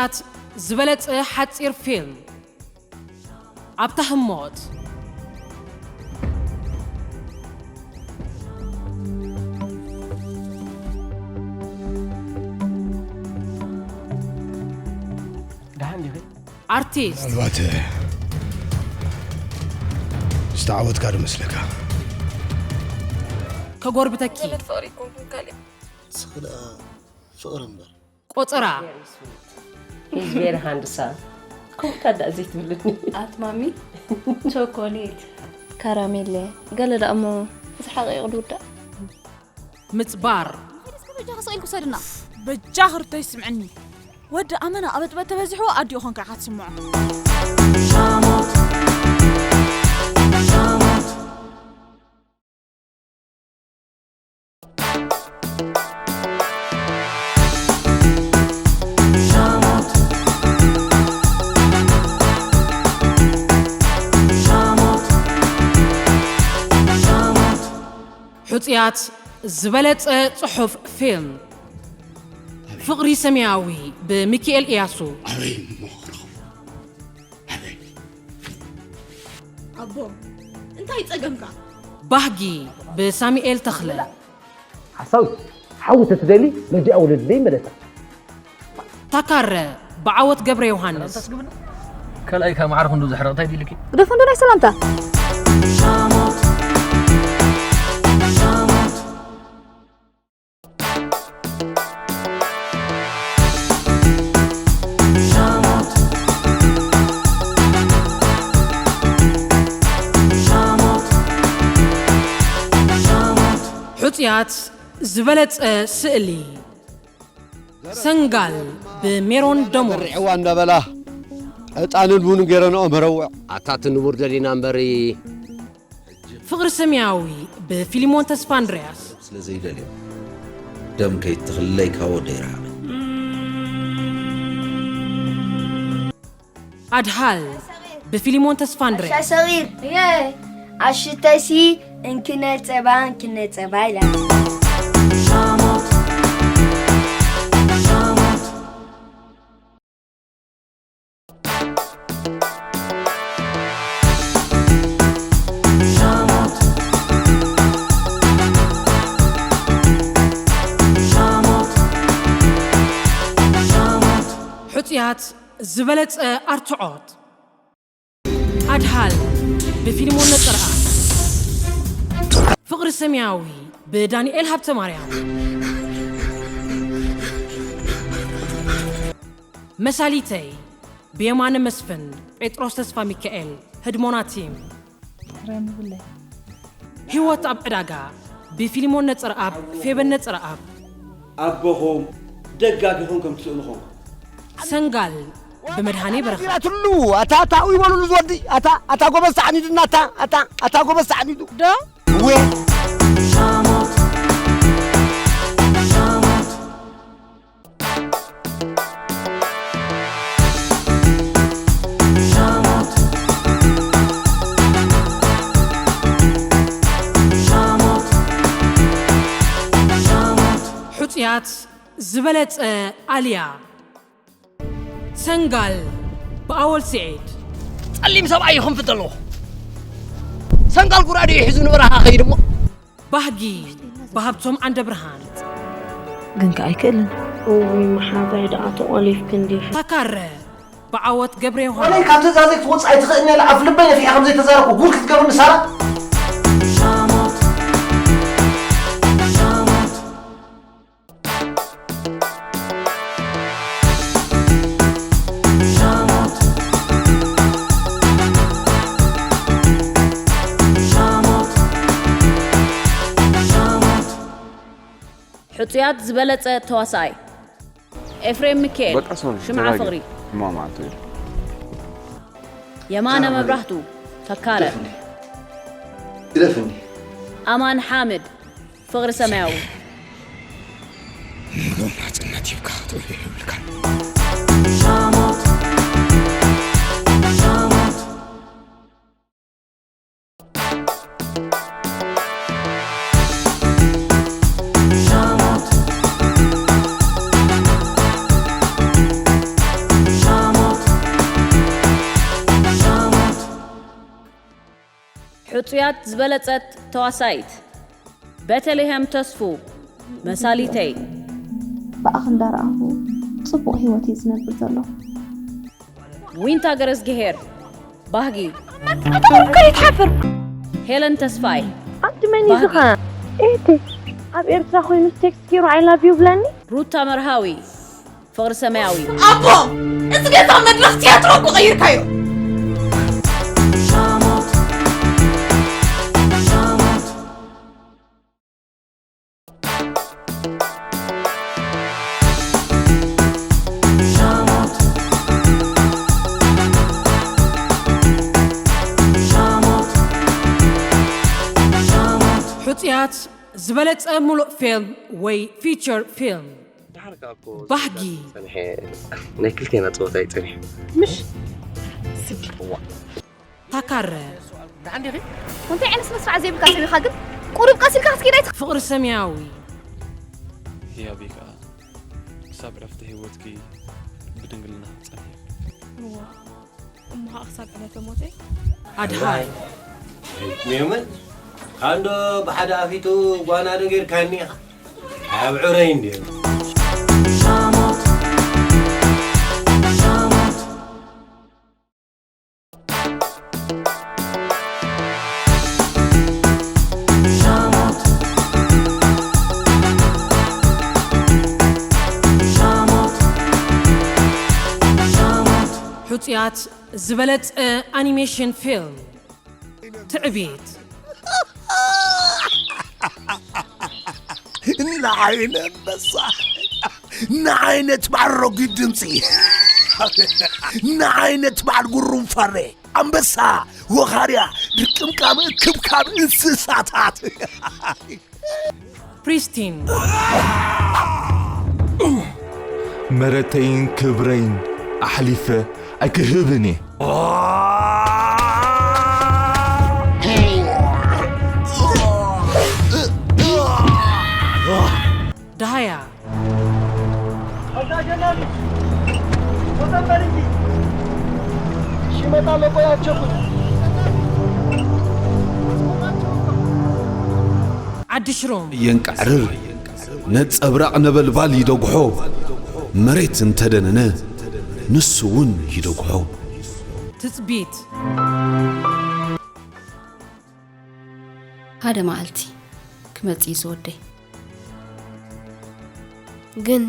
ኣት ዝበለጸ ሓጺር ፊልም ኣብታ ህሞት። ደሓን ዲኺ? ኣርቲስት ምናልባት ዝተዓወትካ ዶ መስለካ? ከጎርብተኪ ፍቕሪ ይኮንኩም ካልእ ንስኺ ደኣ ፍቕሪ እምበር ቆጸራ He's very handsome. ከምኡ ከዳ ዘይትብልኒ። ኣትማሚ ቾኮሌት ካራሜለ ገለ ደኣ እሞ እዚ ሓቂቕ ድውዳእ ምጽባር እስከ በጃ ክስኢል ክሰድና በጃ ክርቶ ይስምዕኒ ወዲ ኣመና ኣበጥበጥ ተበዚሕዎ ኣዲኡ ኾንካ ኢኻ ትስምዖ ሕጹያት ዝበለጸ ጽሑፍ ፊልም ፍቕሪ ሰማያዊ ብሚካኤል ኢያሱ ኣበይ እሞ ክረኽቦ? ኣበይ? ኣቦ እንታይ ጸገምካ ባህጊ ብሳሙኤል ተኽለ ሓሳዊት ሓዊ ተትደሊ መጃ ውለድለይ መለሳ። ታካረ ብዓወት ገብረ ዮሃንስ ካልኣይ ካብ ማዕረ ክንዱ ዘሕረቕ እንታይ ዲልኪ? ግደፉ እንዶ ናይ ሰላምታ ሕጹያት ዝበለጸ ስእሊ ሰንጋል ብሜሮን ደሞዝ ርዕዋ እንዳበላ ዕጣንን ቡን ገይረንኦ መረውዕ ኣታ እቲ ንቡር ደሊና እምበሪ ፍቕሪ ሰማያዊ ብፊሊሞን ተስፋ እንድርያስ ስለ ዘይደልዮም ደም ከይትኽለይ ካብ ወደይ ረሃቕ ኣድሃል ብፊሊሞን ተስፋ እንድርያስ ሰቂር ኣሽተሲ እንክነ ጸባ እንክነ ጸባ ኢላ ሕጹያት ዝበለጸ ኣርትዖት ኣድሃል ብፊልሞን ነጸርኣ ፍቕሪ ሰማያዊ ብዳንኤል ሃብተማርያም መሳሊተይ ብየማነ መስፍን ጴጥሮስ ተስፋ ሚካኤል ህድሞና ቲም ረምብለይ ህይወት ኣብ ዕዳጋ ብፊልሞን ነጸርኣብ ፌበን ነጸርኣብ ኣቦኹም ደጋፊኹም ከም ትስእኑ ኾንኩም ሰንጋል ብመድሃኔ በረኻ ትሉ ኣታ ኣታ ይበሉሉ ዝወዲ ኣታ ኣታ ጎበዝ ተዓኒዱና ኣታ ኣታ ኣታ ጎበዝ ተዓኒዱ ዶ እወ ሕጹያት ዝበለጸ ኣልያ ሰንጋል ብኣወል ስዒድ ጸሊም ሰብኣይ ይኹንፍት ኣለኹ ሰንጋል ጉራዴ ሒዙ ንበረኻ ኸይድ እሞ ባህጊ ብሃብቶም ዓንደ ብርሃን ግን ከ ኣይክእልን እውይ መሓዛይ ደኣ ተቆሊፍኪ እንዲኺ ታካረ ብዓወት ገብረ ወለይ ዮሃንስ ካብ ትእዛዘይ ክትወፅእ ኣይትኽእልን እያ ኣብ ልበይ ነፊሐ ከምዘይ ተዛረብኩ ጉድ ክትገብርኒ ሳራ ሕጹያት ዝበለጸ ተዋሳኣይ ኤፍሬም ሚካኤል ሽምዓ ፍቕሪ የማነ መብራህቱ ተካረ ግደፍኒ ኣማን ሓምድ ፍቕሪ ሰማያዊ ሙሉእ ናጽነት ሂብካ ክትውዕል የብልካን። ሕጹያት ዝበለጸት ተዋሳኢት። ቤተልሔም ተስፉ፣ መሳሊተይ። ብኣኽ እንዳረኣኹ ጽቡቕ ህይወት እየ ዝነብር ዘለኹ። ዊንታ ገረዝግሄር፣ ባህጊ። ኣንተ ከይትሓፍር። ሄለን ተስፋይ፣ ኣንቲ መን እዩ ዝኸ ኤቲ ኣብ ኤርትራ ኮይኑ ቴክስት ገይሩ I love you ብለኒ። ሩታ መርሃዊ፣ ፍቕሪ ሰማያዊ። ኣቦ፣ እዚ ገዛ መድረኽ ትያትሮ እኮ ቀይርካዮ። ሕጹያት ዝበለጸ ምሉእ ፊልም ወይ ፊቸር ፊልም። ባህጊ። ናይ ክልቴና ፀወታ እዩ ፀኒሑ። ምሽ ታካረ። እንታይ ዓይነት ስነ ስርዓት ዘይብልካ ሰብ ኢኻ ግን? ቁሩብ ቀስ ኢልካ ክትኪድ ኣይትኽ- ፍቕሪ ሰማያዊ። ህያበይ ከኣ ክሳብ ዕረፍቲ ህይወትኪ ብድንግልና ክትጸንሒ። እሞ ከዓ ክሳብ ዕለተ ሞተይ። ኣድሃይ። ሜመን ካንዶ ብሓደ ኣፊቱ ጓና ነጊርካኒ ኢኻ። ኣብ ዕረይ እንድየ። ሕጹያት ዝበለጸ ኣኒሜሽን ፊልም። ትዕቢት። ንዓይ ነንበሳ ንዓይ ነቲ በዓል ረጒድ ድምፂ ንዓይ ነቲ በዓል ጉሩም ፈሬ ኣንበሳ ወኻርያ ድርቅምቃም እክብካብ እንስሳታት ፕሪስቲን መረተይን ክብረይን ኣሕሊፈ ኣይክህብን እየ። ደሃያ አዛዥና ልጅ ተጠንበር እንጂ እሺ፣ እመጣለሁ። ቆይ አትቸኩል። ዓዲ ሽሮም የንቃዕርር ነጸብራቕ ነበልባል ይደጉሖ መሬት እንተደነነ ንሱ እውን ይደጉሖ። ትጽቢት ሓደ መዓልቲ ክመጽእ እዩ ዝወደይ። ግን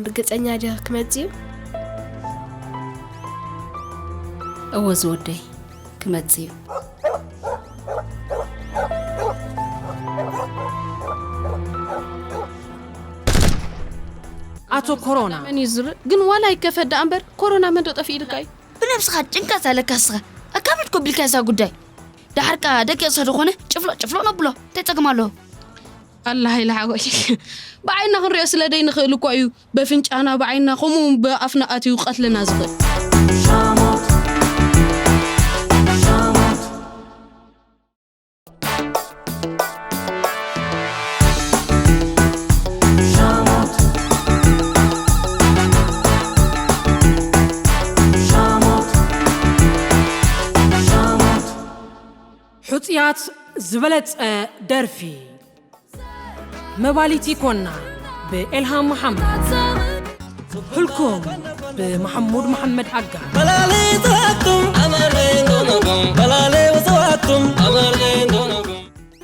ርግጸኛ ዲኻ ክመጽእ እዩ? እወ ዝወደይ ክመጽእ እዩ። ኣቶ ኮሮና መን እዩ ዝርእ ግን ዋላ ይከፈት ደኣ እምበር ኮሮና መን ዶ ጠፊእልካ እዩ? ብነብስኻ ጭንቀት ኣለካ እስኻ ኣካብድ ኮቢልካ እዛ ጉዳይ። ዳሓርቃ ደቂ እሳ ዝኾነ ጭፍሎቕ ጭፍሎቕ ነብሎ እንታይ ጸገም ኣለዎ? ኣላ ሃይለ ሓወይ ብዓይና ክንሪኦ ስለ ደይንኽእል እኳ እዩ በፍንጫና ብዓይና ከምኡ እውን ብኣፍና ኣትዩ ክቐትለና ዝኽእል። ሕጹያት ዝበለጸ ደርፊ መባሊቲ ኮና ብኤልሃም መሓመድ። ህልኩም ብመሓሙድ መሓመድ ኣጋ።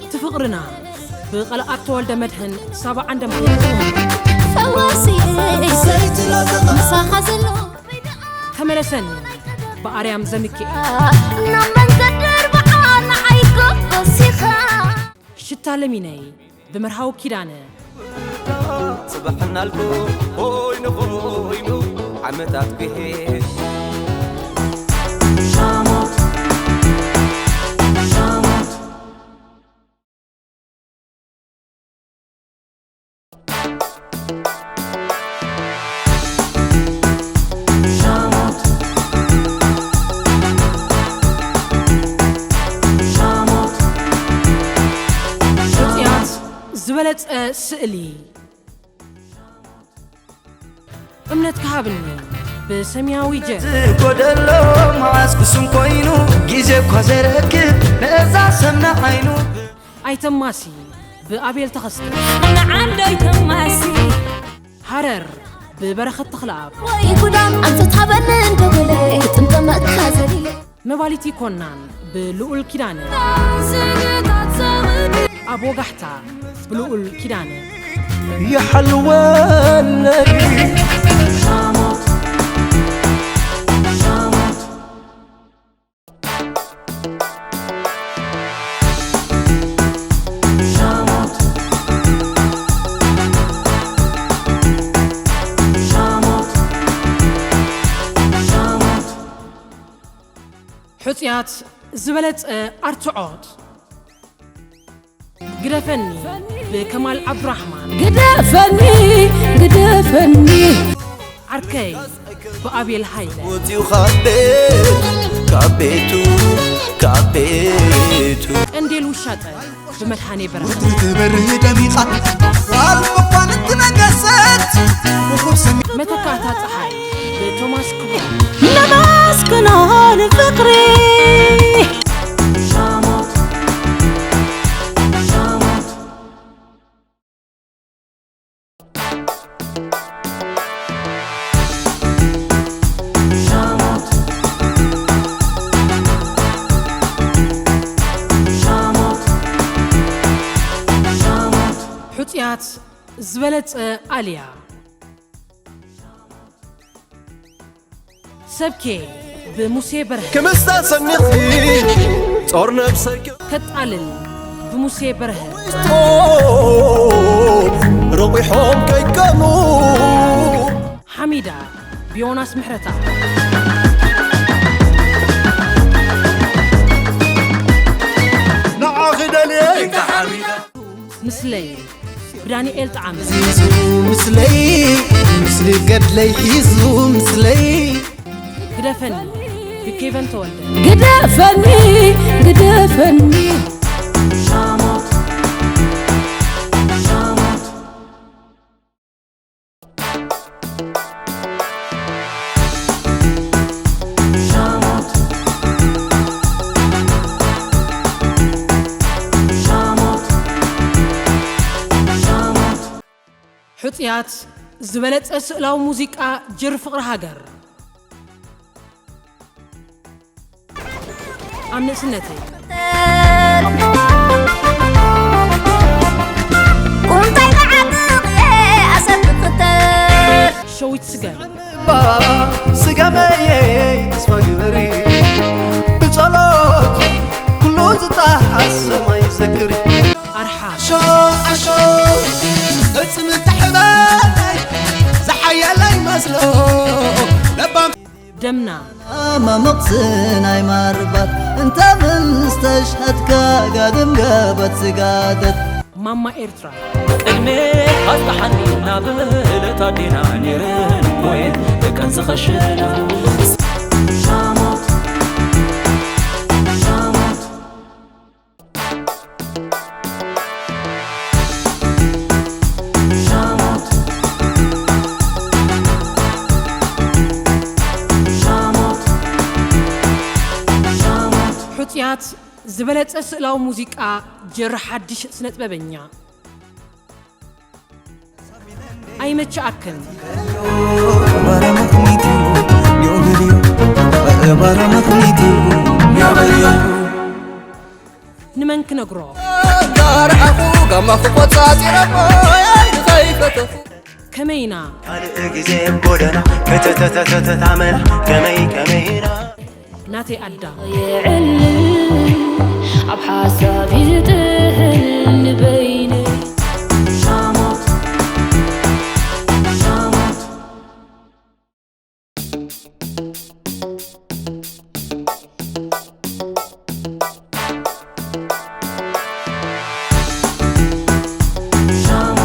እቲ ፍቕርና ብቐልኣብ ተወልደ መድህን ሳባ ዓንደማርያም። ፈዋሲ ምሳኻ ዘሎ ተመለሰኒ ብኣርያም ዘሚኪኤል። ናብ መንገዲ ኣርብዓ ንዓይ ጎሲኻ። ሽታ ለሚነይ ብመርሃዊ ኪዳነ። ጽባሕ እናልኩ ኮይኑ ኮይኑ ዓመታት ክሄድ ሻሞት ዝበለጸ ስእሊ እምነትካ ሃብኒ ብሰማያዊ ጀር ጎደሎ መዓስ ክሱም ኮይኑ ግዜ እኳ ዘይረክብ ነዛ ሰምና ዓይኑ ኣይተማሲ ብኣቤል ተኸስተ ንዓንደይ ተማሲ ሃረር ብበረኸት ተኽለኣብ ወይ ጉዳም ኣንፈት ሃበኒ እንደበለ ጥምጠመካ ዘሊለ መባሊቲ ኮናን ብልኡል ኪዳነ ኣብ ወጋሕታ ብልኡል ኪዳነ ይሓልወለይ ሕጹያት ዝበለጸ ኣርትዖት ግደፈኒ ብከማል ዓብዱራሕማን ግደፈኒ ግደፈኒ ዓርከይ ብኣቤል ሃይለ ወፂኡ ካብ ቤት ካብ ቤቱ ካብ ቤቱ ቀንዴል ውሻጠ ብመድሃኔ በረኸት ትበርህ ደሚቓ ጓል መኳንንቲ ነገሰት ውኹብ ሰሚ መተካእታ ፀሓይ ብቶማስ ክቡር ነመስግኖ ንፍቕሪ ሕፁያት ዝበለፀ ኣልያ ሰብኬ ብሙሴ በርሀ ክምስታ ሰኒኺ ጾር ነብሰኪ ከጣልል ብሙሴ በርሀ ጦ ረቑሖም ከይከኑ ሓሚዳ ብዮናስ ምሕረታ ንዓኺ ደልየ ምስለይ ብዳንኤል ጣዕመ ሒዙ ምስለይ ምስሊ ገድለይ ሒዙ ምስለይ ግደፈኒ ብኬቨን ተወልደ ግደፈኒ ግደፈኒ ሕጹያት ዝበለጸ ስእላዊ ሙዚቃ ጅር ፍቕሪ ሃገር ኣብ ንእስነተይ ቁምታይ ተዓጥቕ እየ ኣሰብ ክኽተል ሸዊት ስገም ስጋመየ ተስፋ ግበሪ ብጸሎት ኩሉ ዝጣሓስ ሰማይ ዘክሪ ኣርሓ ዓሾ ዓሾ ቅርጺ ምትሕባይ ዝሓየለ ይመስሎ ለባም ደምና መመቕሲ ናይ ማርባት እንተ ምስተሽሐትካ ጋድም ገበት ስጋደት ማማ ኤርትራ ቅድሜ ኣጽናሓኒ እናበለት ኣዴና ነይረን እኮ እየን ደቀን ዝኸሽና ሕጹያት ዝበለጸ ስእላዊ ሙዚቃ ጀር ሓድሽ ስነጥበበኛ ኣይመችኣክን ንመን ክነግሮ ዳርኣኹ ጋማ ክቆጻጺረሞ ከይፈተኹ ከመይና ካልእ ግዜ ጎደና ከተተተተታመና ከመይ ከመይና ናተይ ኣዳም ይዕል ኣብ ሓሳብ ይጥህል ንበይ